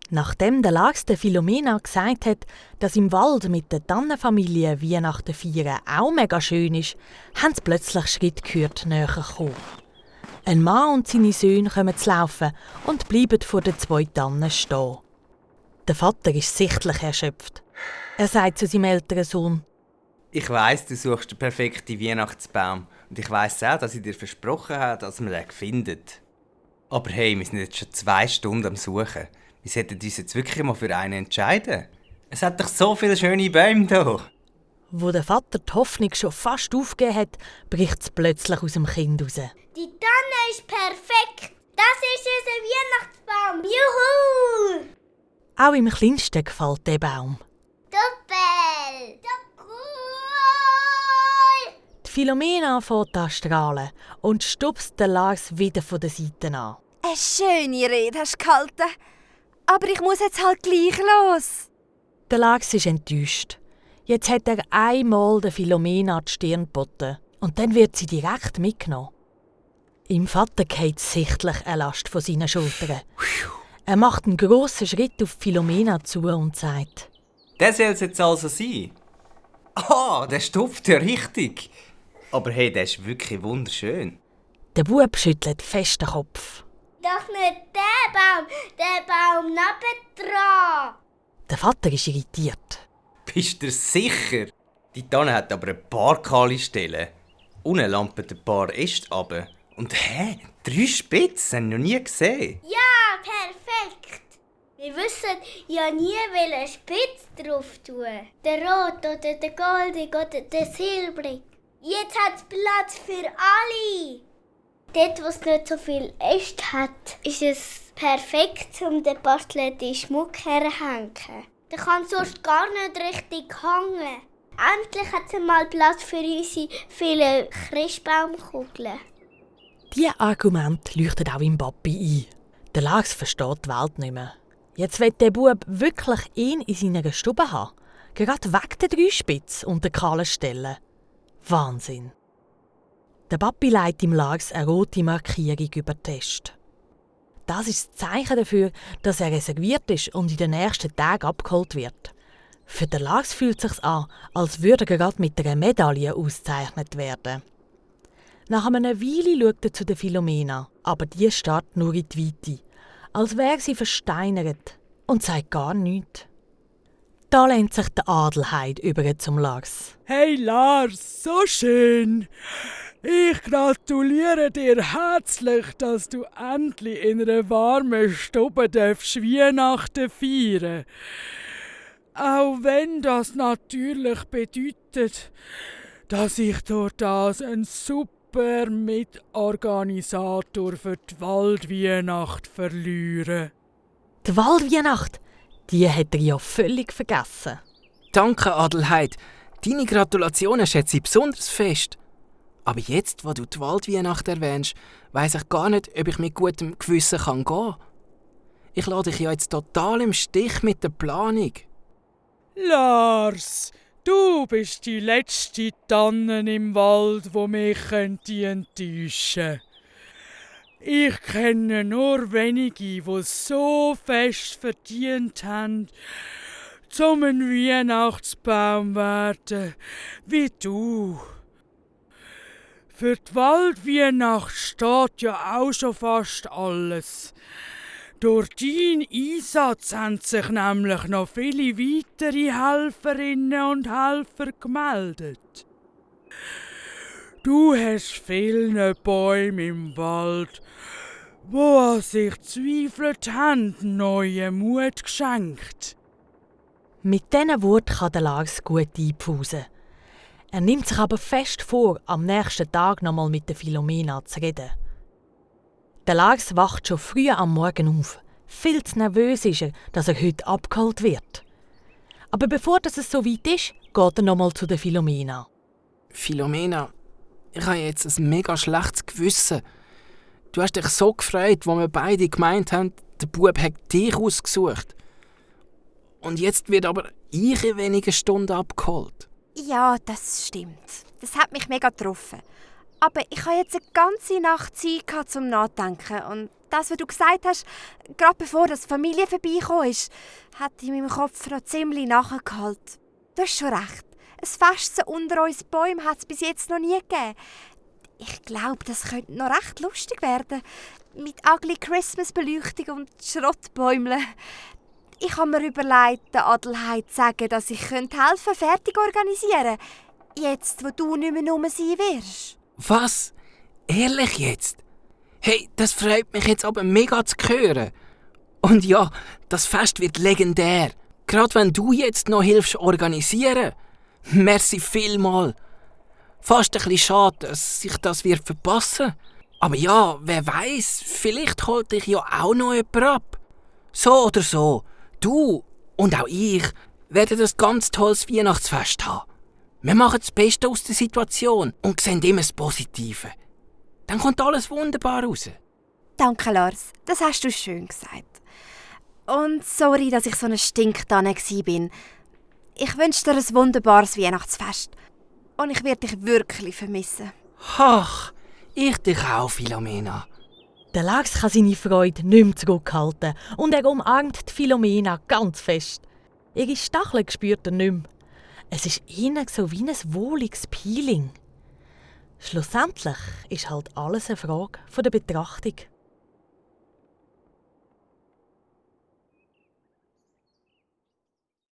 Nachdem der Lars der Philomena gesagt hat, dass im Wald mit der Tannenfamilie Weihnachten feiern auch mega schön ist, haben sie plötzlich Schritt gehört näher gekommen. Ein Mann und seine Söhne kommen zu laufen und bleiben vor den 2 Tannen stehen. Der Vater ist sichtlich erschöpft. Er sagt zu seinem älteren Sohn: Ich weiss, du suchst den perfekten Weihnachtsbaum. Und ich weiss auch, dass ich dir versprochen habe, dass wir ihn finden. Aber hey, wir sind jetzt schon 2 Stunden am Suchen. Wir sollten uns jetzt wirklich mal für einen entscheiden. Es hat doch so viele schöne Bäume hier. Wo der Vater die Hoffnung schon fast aufgegeben hat, bricht es plötzlich aus dem Kind raus. Die Tanne ist perfekt. Das ist unser Weihnachtsbaum. Juhu! Auch im Kleinsten gefällt der Baum. Doppel! So cool! Die Philomena fährt an strahlen und stupst den Lars wieder von der Seite an. Eine schöne Rede hast du gehalten. Aber ich muss jetzt halt gleich los. Der Lars ist enttäuscht. Jetzt hat er einmal der Philomena die Stirn geboten und dann wird sie direkt mitgenommen. Im Vater geht sichtlich eine Last von seinen Schultern. Er macht einen grossen Schritt auf Philomena zu und sagt: Der soll es jetzt also sein. Der stupft ja richtig. Aber hey, der ist wirklich wunderschön. Der Bub schüttelt fest den Kopf. Doch nicht der Baum nebendran. Der Vater ist irritiert. Bist du sicher? Die Tanne hat aber ein paar kahle Stellen. Unten lampen ein paar Äste runter. Und 3 Spitzen, haben wir noch nie gesehen. Ja, perfekt. Wir wissen ja nie, welchen Spitz drauf tun. Der rot oder der goldig oder der silbrig. Jetzt hat es Platz für alle. Dort, wo es nicht so viel Äste hat, ist es perfekt, um den bastelnden Schmuck herzuhängen. Der kann sonst gar nicht richtig hängen. Endlich hat es mal Platz für unsere vielen Christbaumkugeln. Diese Argumente leuchten auch im Papi ein. Der Lars versteht die Welt nicht mehr. Jetzt will der Bub wirklich ihn in seiner Stube haben. Gerade wegen der 3 Spitz und der kahlen Stellen. Wahnsinn. Der Papi legt im Lars eine rote Markierung über die Test. Das ist das Zeichen dafür, dass er reserviert ist und in den nächsten Tagen abgeholt wird. Für den Lars fühlt es sich an, als würde er gerade mit einer Medaille ausgezeichnet werden. Nach einer Weile schaut er zu der Philomena, aber die starrt nur in die Weite, als wäre sie versteinert und sagt gar nichts. Da lehnt sich der Adelheid über zum Lars. Hey Lars, so schön! Ich gratuliere dir herzlich, dass du endlich in einer warmen Stube Weihnachten feiern darfst. Auch wenn das natürlich bedeutet, dass ich durch das ein super Mitorganisator für die Waldweihnacht verliere. Die Waldweihnacht, die hat er ja völlig vergessen. Danke, Adelheid. Deine Gratulationen schätze ich besonders fest. Aber jetzt, wo du die Waldweihnacht erwähnst, weiss ich gar nicht, ob ich mit gutem Gewissen gehen kann. Ich lasse dich ja jetzt total im Stich mit der Planung. Lars, du bist die letzte Tanne im Wald, die mich enttäuschen könnte. Ich kenne nur wenige, die so fest verdient haben, zum ein Weihnachtsbaum werden wie du. Für die Waldweihnacht steht ja auch schon fast alles. Durch deinen Einsatz haben sich nämlich noch viele weitere Helferinnen und Helfer gemeldet. Du hast vielen Bäumen im Wald, die an sich zweifelt haben, neuen Mut geschenkt. Mit diesen Worten kann der Lars gut einpfusen. Er nimmt sich aber fest vor, am nächsten Tag noch mal mit der Philomena zu reden. Der Lars wacht schon früh am Morgen auf. Viel zu nervös ist er, dass er heute abgeholt wird. Aber bevor es so weit ist, geht er noch mal zu der Philomena. Philomena, ich habe jetzt ein mega schlechtes Gewissen. Du hast dich so gefreut, wo wir beide gemeint haben, der Bub hat dich ausgesucht. Und jetzt wird aber ich in wenigen Stunden abgeholt. Ja, das stimmt. Das hat mich mega getroffen. Aber ich hatte jetzt eine ganze Nacht Zeit zum Nachdenken und das, was du gesagt hast, gerade bevor das Familie vorbeigekommen ist, hat in meinem Kopf noch ziemlich nachgehalten. Du hast schon recht. Ein Fest unter uns Bäumen hat es bis jetzt noch nie gegeben. Ich glaube, das könnte noch recht lustig werden. Mit ugly Christmas-Beleuchtung und Schrottbäumeln. Ich habe mir überlegt, der Adelheid zu sagen, dass ich helfen könnte, fertig organisieren. Jetzt, wo du nicht mehr rum sein wirst. Was? Ehrlich jetzt? Hey, das freut mich jetzt aber mega zu hören. Und ja, das Fest wird legendär. Gerade wenn du jetzt noch hilfst organisieren. Merci vielmal. Fast ein bisschen schade, dass ich das verpassen wird. Aber ja, wer weiß, vielleicht holt dich ja auch noch jemand ab. So oder so, du und auch ich werden ein ganz tolles Weihnachtsfest haben. Wir machen das Beste aus der Situation und sehen immer das Positive. Dann kommt alles wunderbar raus. Danke, Lars. Das hast du schön gesagt. Und sorry, dass ich so eine Stinktanne war. Ich wünsche dir ein wunderbares Weihnachtsfest. Und ich werde dich wirklich vermissen. Ach, ich dich auch, Philomena. Der Lars kann seine Freude nicht mehr zurückhalten und er umarmt die Philomena ganz fest. Ihre Stacheln spürt er nicht mehr. Es ist eher so wie ein wohliges Peeling. Schlussendlich ist halt alles eine Frage von der Betrachtung.